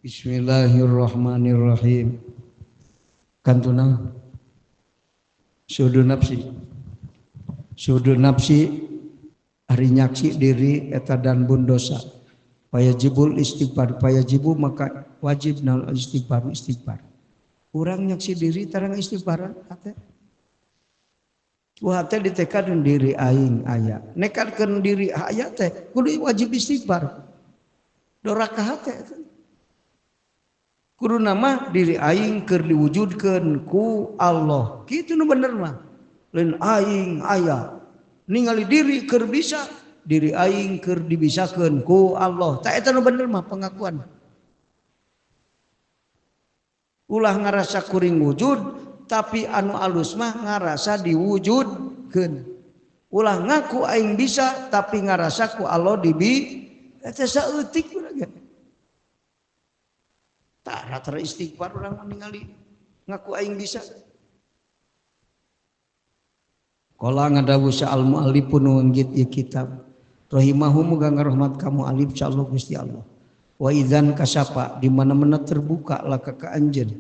Bismillahirrahmanirrahim. Kantuna sudu nafsi. Sudu nafsi ari nyaksi diri eta dan bun dosa. Payajibul istighfar, payajibu maka wajib nal istighfar istighfar. Urang nyaksi diri tarang istighfaran hate. Ku hate ditekadkeun diri aing aya. Nekadkeun diri aya teh kudu wajib istighfar. Doraka hate. Kudu nama diri aing keur diwujudkeun ku Allah. Kitu nu bener mah. Lain aing aya. Ningali diri keur bisa, diri aing keur dibisakeun ku Allah. Tah eta nu bener mah pengakuan. Ulah ngarasa kuring wujud, tapi anu alus mah ngarasa diwujudkeun. Ulah ngaku aing bisa, tapi ngarasa ku Allah dibi eta saeutik urang ge. Tah rata istighfar urang ningali ngaku aing bisa. Qala ngadawu sa al muallifun nggit ieu kitab. Rahimahu muga ngarahmat ka muallif insyaallah Gusti Allah. Wa idzan kasapa di mana-mana terbuka laka ka anjeun.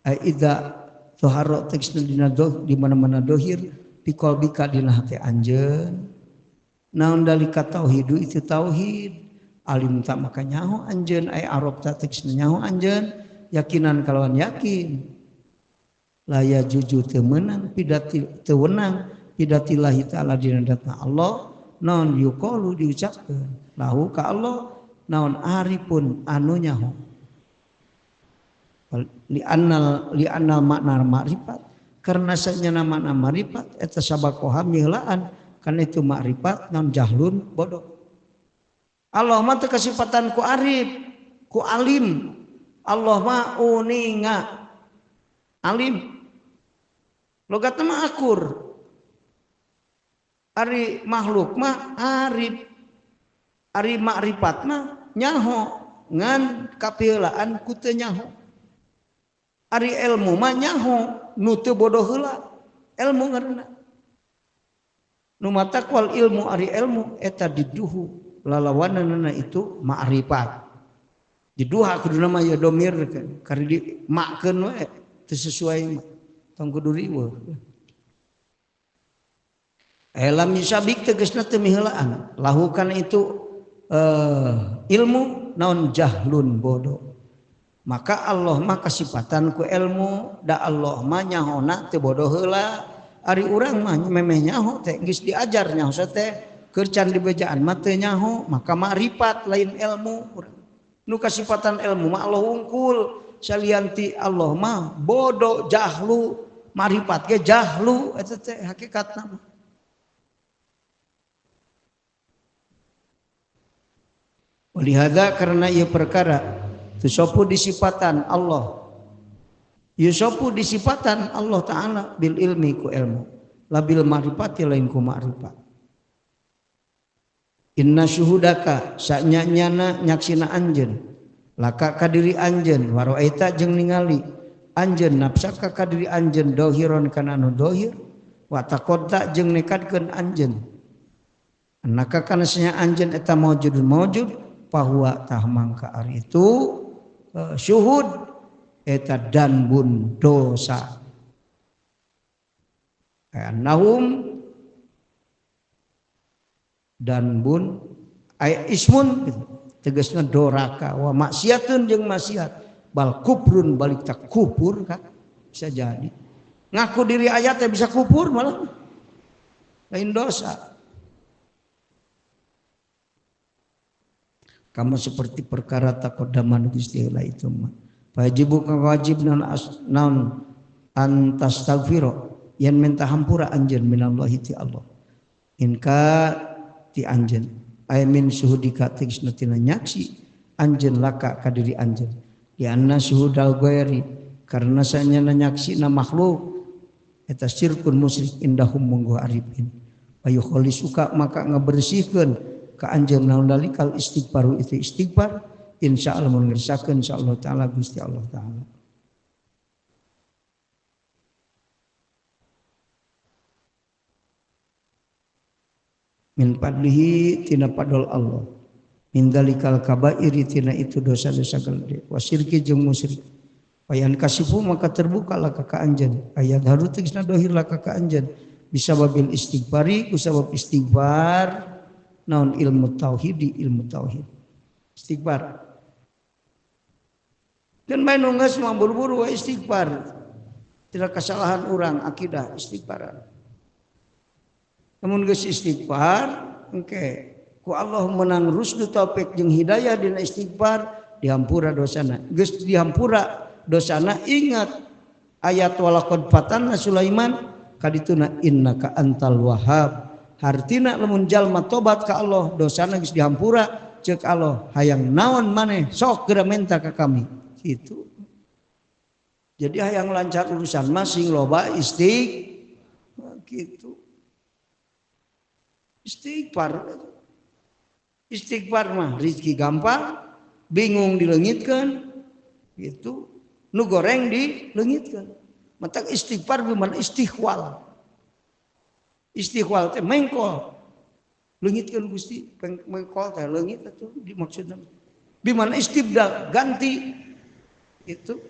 Ai idza zahara teksna dina doh di mana-mana dohir fi qalbika dina hate anjeun. Naon dalika tauhidu itu tauhid. Alim tak maka nyaho anjeun ai arab ta teksna nyaho anjeun yakinan kalawan yakin. La yajuju teu meunang pidati teu wenang pidatillahi ta'ala dina datna Allah naon yuqalu diucapkeun lahu ka Allah naon arifun anu nyaho. Li annal makna ma'rifat karena sanyana makna ma'rifat eta sabakoha mihlaan kana itu ma'rifat naon jahlun bodoh. Allah mah teu kasipatan ku arif, ku alim. Allah mah uninga. Alim. Logatna mah akur. Ari makhluk mah arif. Ari makrifat mah nyaho ngan kapeulaan ku teu nyaho. Ari ilmu mah nyaho nu teu bodoh heula. Ilmu ngaranna. Nu matakwal ilmu ari ilmu eta diduhu lalawananana itu ma'rifat. Diduha kuduna mah ya domir kari di makkeun we teu sesuai tong kudu riweuh. Lam yusabik tegasna teu miheulaan. Lahukan itu ilmu naon jahlun bodoh. Maka Allah mah kasipatan ku ilmu da Allah mah nyahona teu bodoh heula. Ari urang mah memeh nyaho teh geus diajar nyaho teh keur can dibejaan mah teu nyaho maka makrifat lain ilmu. Nu kasipatan ilmu mah Allah wungkul salianti Allah mah bodoh jahlu makrifat ge jahlu eta teh hakikatna mah. Walihada karena ieu perkara tusopu disipatan Allah. Yusopu disipatan Allah Ta'ala bil ilmi ku ilmu. Labil ma'rifati lain ku ma'rifat. Inna syuhudaka sanyanyana nyaksina anjeun. Laka kadiri anjeun waroaita jeung ningali anjeun nafsaka kadiri anjeun dohiron kana anu dohir wa taqadda jeung nekadkeun anjeun. Annaka kana sanya anjeun eta maujudun maujud bahwa tah mangka ari itu syuhud eta danbun dosa. Annahum danbun ay ismun tegasna doraka wa maksiatun jeung maksiat bal kuprun balik tak kupur kan bisa jadi ngaku diri ayatnya bisa kupur malah lain dosa. Kamu seperti perkara takodaman Gusti Allah itu mah. Wajibu wajib naon naon antastaghfiro yen minta hampura anjeun minallahi ti Allah. Inka ti anjeun ay min suhudika tegasna tina nyaksi anjeun laka ka diri anjeun. Di anna suhudal ghairi karena sanyana nyaksina makhluk eta syirkun musyrik indahum munggo arifin. Ayu kholisuka maka ngabersihkeun ka anjeun naon dalikal istighfaru itu istighfar insyaallah mun ngersakeun insyaallah taala Gusti Allah taala. Min fadlihi tina fadl Allah. Min dalikal kabairi tina itu dosa-dosa gede wa syirki jeung musyrik. Payan kasifu maka terbuka lah ka anjeun. Ayat haru tegasna dohir lah ka anjeun. Bisababil istighfari kusabab istighfar naon ilmu tauhidi ilmu tauhid. Istighfar. Dan main nunggas mah buru-buru wa istighfar. Tidak kesalahan orang akidah istighfaran. Namun geus istighfar engke ku Allah menang rusdu taufik jeung hidayah dina istighfar dihampura dosana. Geus dihampura dosana ingat ayat walaqad fatanna Sulaiman kadituna innaka antal wahhab. Hartina lamun jalma tobat ka Allah dosana geus dihampura ceuk Allah hayang naon maneh sok geura menta ka kami gitu. Jadi hayang lancar urusan masing loba istighfar gitu. Istighfar. Istighfar mah rezeki gampang, bingung dileungitkeun gitu, nu goreng dileungitkeun. Matak istighfar bukan istighwal. Istighwal teh mengkol. Leungitkeun Gusti, mengkol teh leungit atuh dimaksudna. Bimana istibdal ganti itu.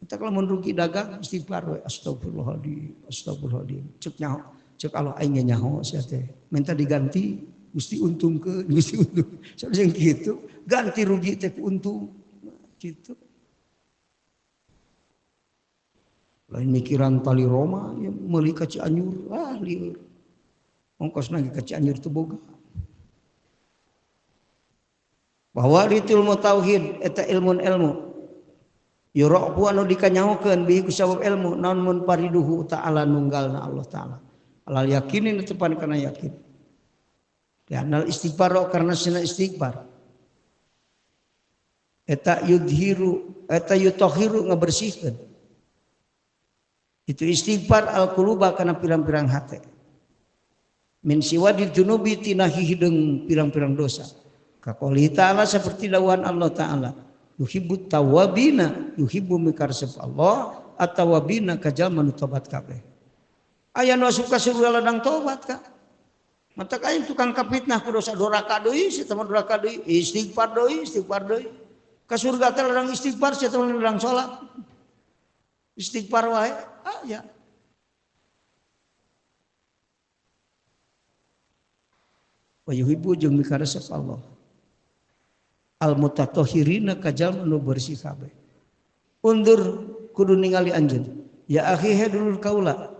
Matak lamun rugi dagang istighfar we astagfirullahaladzim, astagfirullahaladzim. Ceuk nyaho, ceuk Allah aing ge nyaho sia teh. Minta diganti Gusti untungkeun, Gusti untung. Sanes kitu, ganti rugi teh ku untung. Gitu. Lain mikiran tali Roma ya meuli ka Cianjur, ah lieur. Ongkosna ge ka Cianjur teu boga. Bahwa ritul tauhid eta ilmun ilmu. Yuraqbu anu dikanyahokeun bihi ku sabab ilmu naon mun pariduhu ta'ala nunggalna Allah ta'ala. Alal yakinin tepan kana yakin. Lianal istighfar karena sina istighfar. Eta yudhiru eta yutahhiru ngabersihkeun. Itu istighfar al-quluba kana pirang-pirang hate. Min siwadi dzunubi tina hideung pirang-pirang dosa. Kaqouli ta'ala seperti dawuhan Allah ta'ala. Yuhibbut tawabina yuhibbu mikarsep Allah at-tawabina kajalma nu tobat kabeh. Aya nu asup ka surga ladang tobat ka. Matak aya tukang kapitnah ku dosa doraka deui, si teman doraka deui, istighfar deui, istighfar deui. Ka surga teh ladang istighfar, si teman ladang salat. Istighfar wae aya. Wa yuhibbu jeung mikaresep Allah. Al mutatahhirina kajalma nu bersih kabeh. Undur kudu ningali anjeun. Ya akhi he dulur kaula.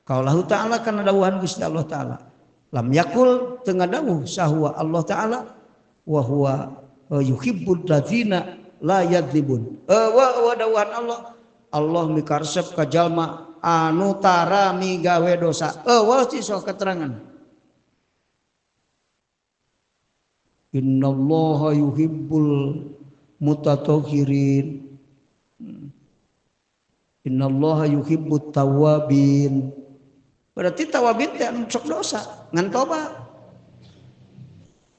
Kaulahu ta'ala kana dawuhan Gusti Allah ta'ala. Lam yakul teu ngadawuh sahwa Allah ta'ala wa huwa yuhibbul ladzina la yadzibun. Wa dawuhan Allah Allah mikaresep ka jalma anu tara migawe dosa. Eueuh sok keterangan. Innallaha yuhibbul mutatahhirin. Innallaha yuhibbut tawwabin. Berarti tawabin teh anu sok dosa, ngan tobat.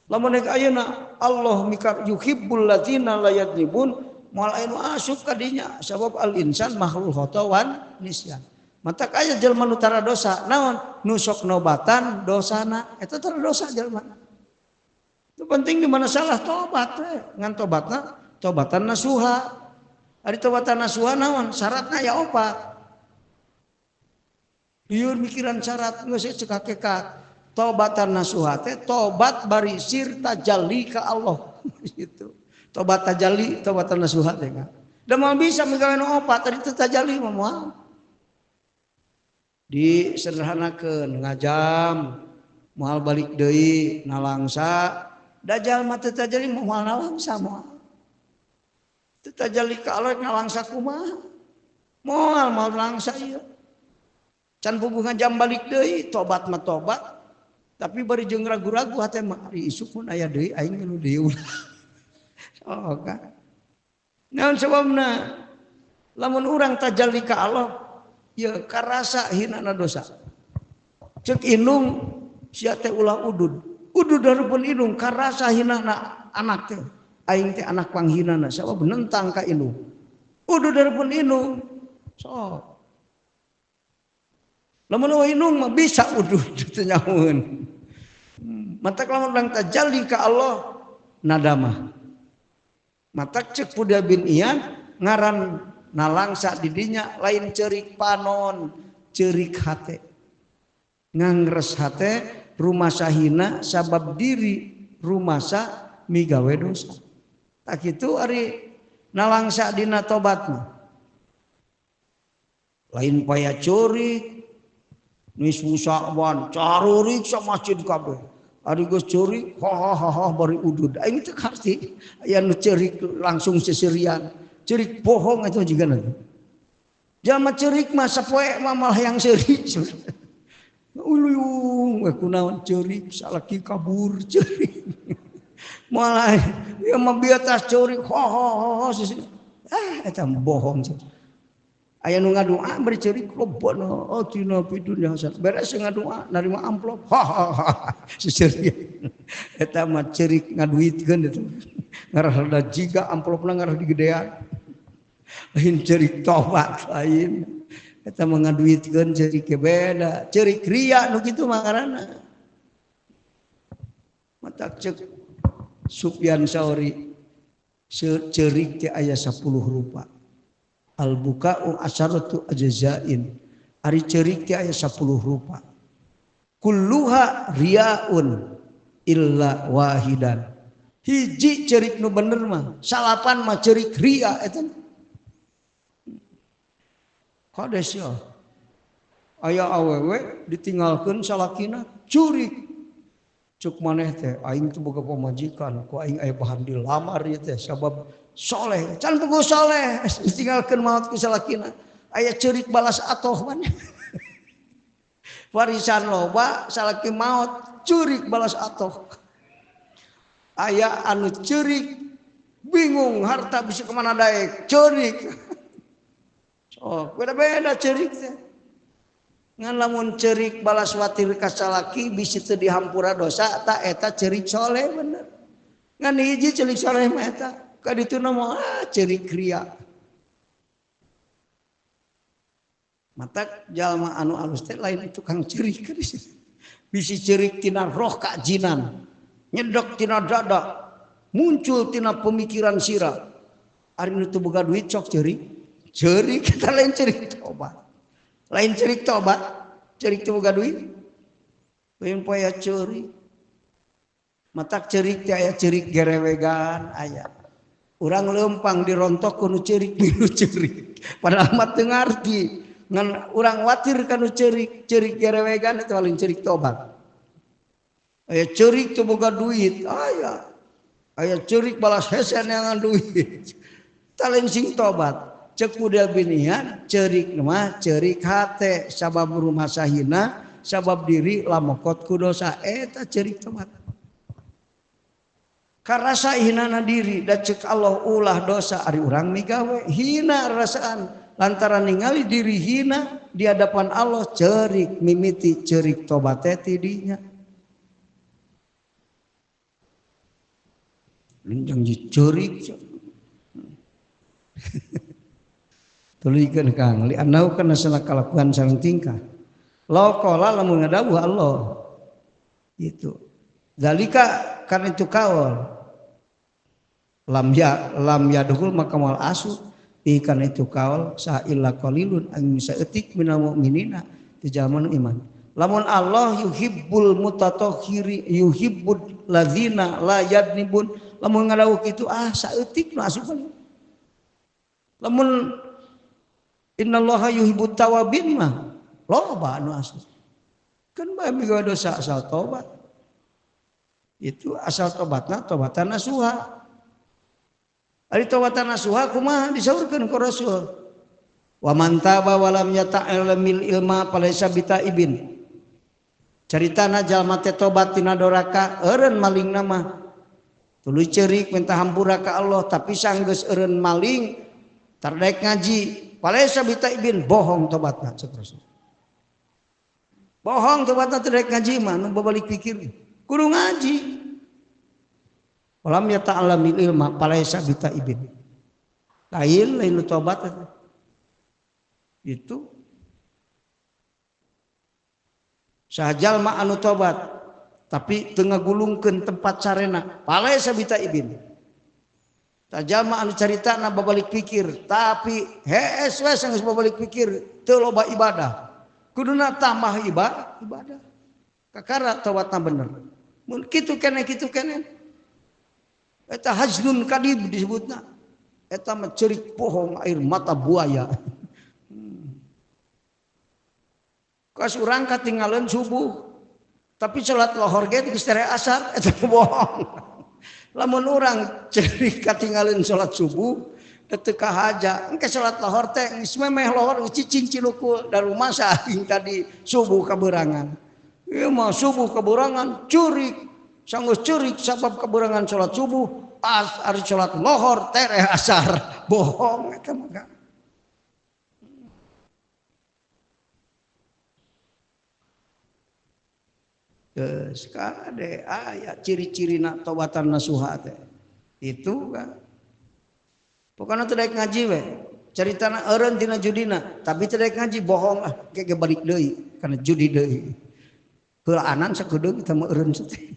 Lamun rek ayeuna Allah mikar yuhibbul ladzina la yadzibun moal aya nu asup ka dinya sabab al insan makhluk khata wan nisyan. Matak aya jelema nu tara dosa, naon? Nu sok nobatan dosana, eta tara dosa jelema. Itu penting di mana salah tobat we, ngan tobatna tobatan nasuha. Ari tobatan nasuha naon? Syaratna ya opat. Lieur mikiran syarat geus cek hakikat. Tobatan nasuha teh tobat bari sir tajalli ka Allah gitu. Tobat tajalli, tobatan nasuha teh kan. Da moal bisa migawe nu opat tadi teu tajalli mah moal. Disederhanakeun ngajam moal balik deui nalangsa. Dajjal mah teu tajalli moal nalangsa moal. Teu tajalli ka Allah nalangsa kumaha? Moal moal nalangsa ieu. Can puguh ngajam balik deui, tobat mah tobat. Tapi bari jeung ragu-ragu hate mah ari isuk mun aya deui aing nu deui ulah. Oh kan. Naon sababna? Lamun urang tajalli ka Allah, ya karasa hinana dosa. Ceuk indung sia teh ulah udud. Udud darupun indung karasa hinana anak teh. Aing teh anak panghinana sabab nentang ka indung. Udud darupun indung. Sok. Lamun eueuh indung mah bisa udud teu nyahoeun. Matak lamun urang tajalli ka Allah nadamah. Matak cek Fudail bin Iyad ngaran nalangsa didinya lain ceurik panon, ceurik hate. Ngangres hate rumasa hina sabab diri rumasa migawe dosa. Tak kitu ari nalangsa dina tobat mah. Lain paya ceurik nisfu Sya'ban carurik sa masjid kabeh. Ari geus ceurik ha ha ha ha bari udud. Aing teu ngarti aya nu ceurik langsung seserian. Ceurik bohong itu juga nanti. Jalma ceurik mah sapoe mah malah yang ceurik. Uluyung kunaon ceurik salaki kabur ceurik. Malah ya mah biasa ceurik ha ha ha ah eta bohong. Aya nu ngadoa bari ceurik robbana atina fid dunya hasanah. Beres ngadoa narima amplop. Ha ha ha. Seserian. Eta mah ceurik ngaduitkeun eta. Ngarah jiga amplopna ngarah digedean. Lain ceurik tobat lain. Eta mah ngaduitkeun ceurik beda. Ceurik ria nu kitu mah ngaranna. Matak ceuk Sufyan Sauri ceurik teh aya 10 rupa. Al buka'u asharatu ajzain. Ari ceurik teh aya 10 rupa. Kulluha riaun illa wahidan. Hiji ceurik nu bener mah, salapan mah ceurik ria eta. Kades ya. Aya awewe ditinggalkeun salakina ceurik. Cuk maneh teh aing teh boga pamajikan, ku aing aya bahan dilamar ieu teh sabab soleh, can puguh soleh, ditinggalkeun maot ku salakina. Aya ceurik balas atoh maneh. Warisan loba salaki maot, ceurik balas atoh. Aya anu ceurik bingung harta bisa kemana daek, ceurik. Oh, beda-beda ceurik teh. Ngan lamun ceurik balas watir ka salaki bisi teu dihampura dosa ta eta ceurik soleh bener. Ngan hiji ceurik soleh mah eta. Ka ditu mah ceurik ria. Matak jalma anu alus teh lain tukang ceurik. Bisi ceurik tina roh kajinan, nyedok tina dada, muncul tina pemikiran sira. Ari nu teu boga duit sok ceurik. Ceurik kita lain ceurik tobat. Lain ceurik tobat, ceurik teu boga duit. Lain poe ceurik. Matak ceurik teh aya ceurik gerewegan aya. Urang leumpang dirontok ku nu ceurik milu ceurik. Padahal mah teu ngarti. Ngan urang watir kanu ceurik, ceurik gerewegan itu lain ceurik tobat. Aya ceurik teu boga duit, aya. Aya ceurik balas hese neangan duit. Tah lain sing tobat. Ceuk Fudail bin Iyad ceurik mah ceurik hate sabab rumah sahina, sabab diri lamokot ku dosa eta ceurik tobat. Karasa hinana diri da ceuk Allah ulah dosa ari urang migawe hina rasaan lantaran ningali diri hina di hadapan Allah ceurik mimiti ceurik tobat teh ti dinya. Linjang ceurik. Tuluykeun Kang li anau kana salah kalakuan sareng tingkah. Law qala lamun ngadawuh Allah. Itu. Zalika kan itu kaul. Lam ya lam yadkhul maka moal asu ikan itu kaul sa illa qalilun ang saeutik minal mukminina ti jalma nu iman. Lamun Allah yuhibbul mutatahhiri yuhibbul ladzina la yadnibun lamun ngadawuh kitu ah saeutik nu asup. Lamun innallaha yuhibbut tawabin mah loba anu asup. Kan bae migawe dosa asal tobat. Itu asal tobatna tobatan nasuha. Ari tobatan nasuha kumaha disaurkeun ku Rasul. Wa man taba wa lam yata'allamil ilma falaysa bitaibin. Caritana jalma teh tobat tina doraka eureun malingna mah. Tuluy ceurik minta hampura ka Allah tapi sanggeus eureun maling tardaek ngaji falaysa bitaibin bohong tobatna cek Rasul. Bohong tobatna teu daek ngaji mah nu babalik pikir. Kudu ngaji. Walam yata'allamil ilma falaysa bitaibin. Lain lain nu tobat itu sajalma anu tobat Tapi teu ngagulungkeun tempat sarena. Palaisa bitaibin. Tajama anu caritana babalik pikir, tapi hees we geus babalik pikir teu loba ibadah. Kuduna tambah ibadah. Kakara tobatna bener. Mun kitu keneh kitu keneh. Eta hajnun kadib disebutna. Eta mah ceurik bohong air mata buaya. Kas urang katinggalan subuh. Tapi salat lohor ge geus tere asar eta bohong. Lamun urang ceurik katinggalan salat subuh teu kahaja engke salat lohor teh geus memeh lohor cicing cilukul da rumasa aing tadi subuh kaberangan. Ieu mah subuh kaberangan curik sanggeus curik sabab kaberangan salat subuh as ari salat lohor tereh asar bohong eta mah. Geus kade aya ciri-cirina tobatan nasuha teh. Itu kan. Pokona teu daek ngaji we. Caritana eureun tina judina, tapi teu daek ngaji bohong ah ge balik deui kana judi deui. Heulaanan sakudeung eta mah eureun teh.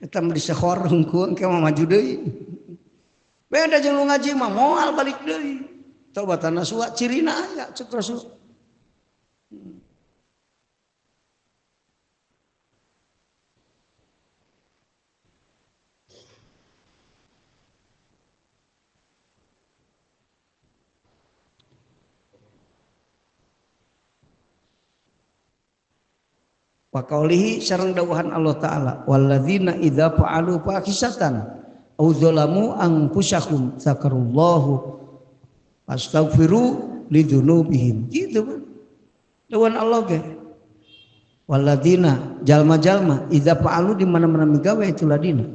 Eta mah disehor hungkul engke mah maju deui. Beda jeung nu ngaji mah moal balik deui. Tobatan nasuha cirina aya cek Rasul. Wa qaulihi sareng dawuhan Allah Ta'ala walladzina idza fa'alu fahisatan aw zalamu anfusahum zakarullahu astaghfiru lidzunubihim. Gitu kan dawuhan Allah ge walladzina jalma-jalma idza fa'alu di mana-mana migawe itu ladina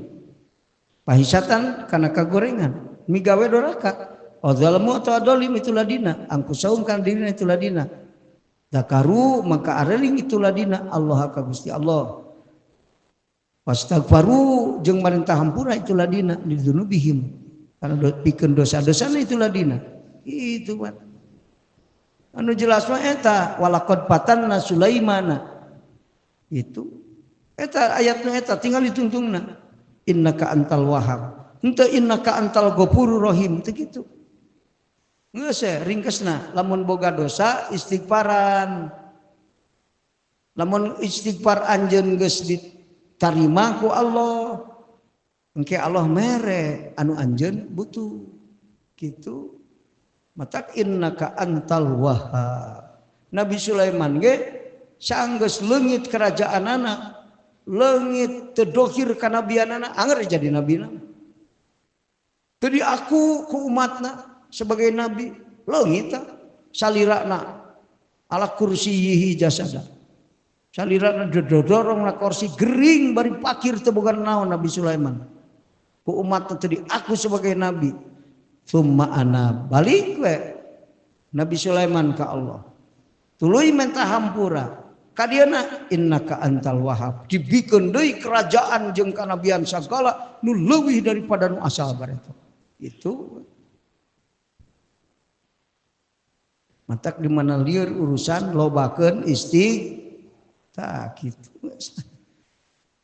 fahisatan kana kagorengan migawe doraka aw zalamu atau adolim itu ladina anfusahum kana dirina itu ladina zakaru maka areling itulah dina Allah ka Gusti Allah wastaghfaru jeung marintah hampura itulah dina lidzunubihim karena pikeun dosa-dosana itulah dina itu kan anu jelas mah eta walaqad fatanna Sulaimana itu eta ayatna eta tinggal ditungtungna innaka antal wahhab henteu innaka antal ghafurur rahim teu kitu. Geus ringkesna lamun boga dosa istighfaran. Lamun istighfar anjeun geus ditarima ku Allah, engke Allah mere anu anjeun butuh. Kitu. Matak innaka antal wahhab. Nabi Sulaiman ge sanggeus leungit kerajaanana, leungit teu dohir kanabianana, anger jadi nabina. Teu diaku ku umatna sebagai nabi leungit salirana ala kursiyihi jasada salirana dodorong na kursi gering bari pakir teu boga naon Nabi Sulaiman ku umat tadi aku sebagai nabi summa ana balik we Nabi Sulaiman ka Allah tuluy minta hampura kadiana innaka antal wahhab dibikeun deui kerajaan jeung kanabian sagala nu leuwih daripada nu asal bareto itu. Matak di mana lieur urusan lobakeun istighfar kitu.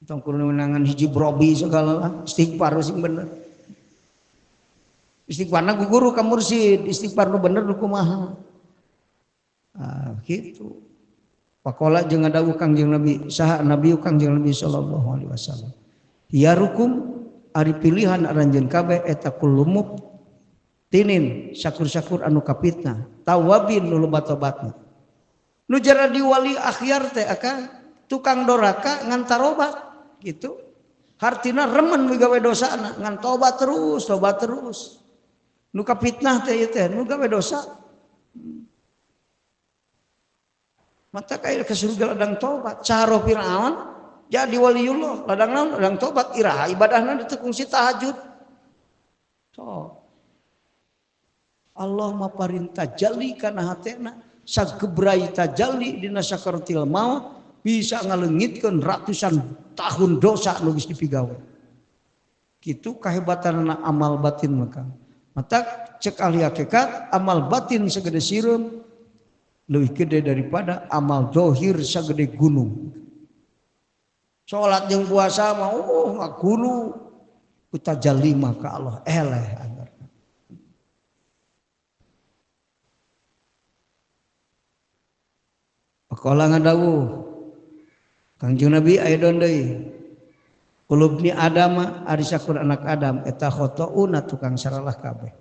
Tong kudu menangan hiji brobi segala lah istighfar sing bener. Istighfarna ku guru ka mursid, istighfar nu bener nu kumaha. Ah kitu. Pakola jeung ngadawuh Kangjeng Nabi, saha Nabi Kangjeng Nabi sallallahu alaihi wasallam. Hiyarukum ari pilihan aranjeun kabeh eta kulumuk tinin syakur-syakur anu kapitna tawabin nu loba tobatna nu jadi wali akhyar teh akang tukang doraka ngan tarobat gitu hartina remen migawe dosana ngan tobat terus nu kapitnah teh ieu teh nu gawe dosa mata kaya ke surga ladang tobat caro Firaun jadi waliullah ladang naon ladang tobat iraha ibadahna teu kungsi tahajud so Allah mah parintah jali kana hatena sagebrai tajalli dina sakaratil maut bisa ngaleungitkeun ratusan tahun dosa nu geus dipigawe. Kitu kahebatanna amal batin maka. Mata cek ahli hakikat amal batin segede sireum leuwih gede daripada amal dohir segede gunung. Salat jeung puasa mah oh ngagulu ku tajalli mah ka Allah eleh anggar. Pakola ngadawuh Kangjeng Nabi aya don deui. Kulubni Adama ari sakur anak Adam eta khotouna tukang saralah kabeh.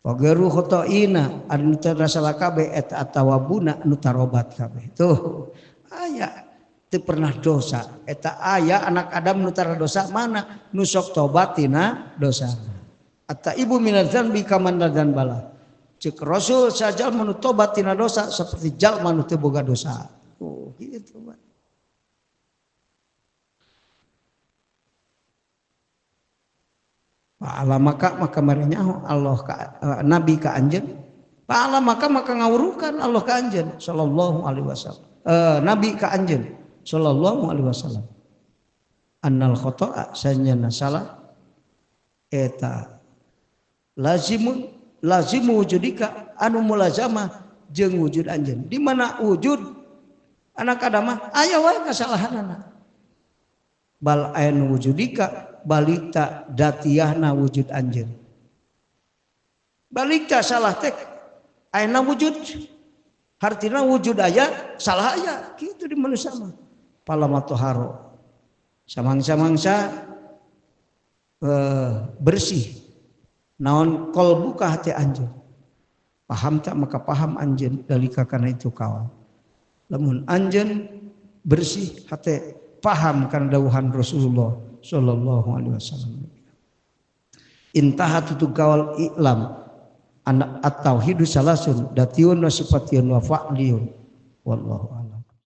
Wageru khotoina ari nu teu salah kabeh eta atawabuna nu tarobat kabeh. Tuh aya teu pernah dosa eta aya anak Adam nu tara dosa mana nu sok tobat tina dosa. Atta ibu minadz dzanbi kaman la dzanbala. Cek Rasul sajalma nu tobat tina dosa seperti jalma nu teu boga dosa. Oh gitu Pak. Pahala maka marinyaho Allah ka Nabi ka anjeun. Pahala maka ngawurukan Allah ka anjeun sallallahu alaihi wasallam. Nabi ka anjeun sallallahu alaihi wasallam. Annal khata'a sanyana salah eta lazimu wujudika anu mulazamah jeung wujud anjeun. Di mana wujud anak Adam mah aya wae kasalahanana. Bal ain wujudika balikta datiahna wujud anjeun. Balikta salah teh ayeuna wujud. Hartina wujud aya salah aya kitu di manusia mah. Palamatoharo. Samangsa-mangsa bersih. Naon qalbuka hati anjeun. Paham tak maka paham anjeun dalika kana itu kawan. Lamun anjeun bersih hati paham kana dawuhan Rasulullah sallallahu alaihi wasallam. Intaha tutu kawal i'lam anak at-tauhidu salasun datiun wa sifatiyun wa fa'liyun wallahu a'lam.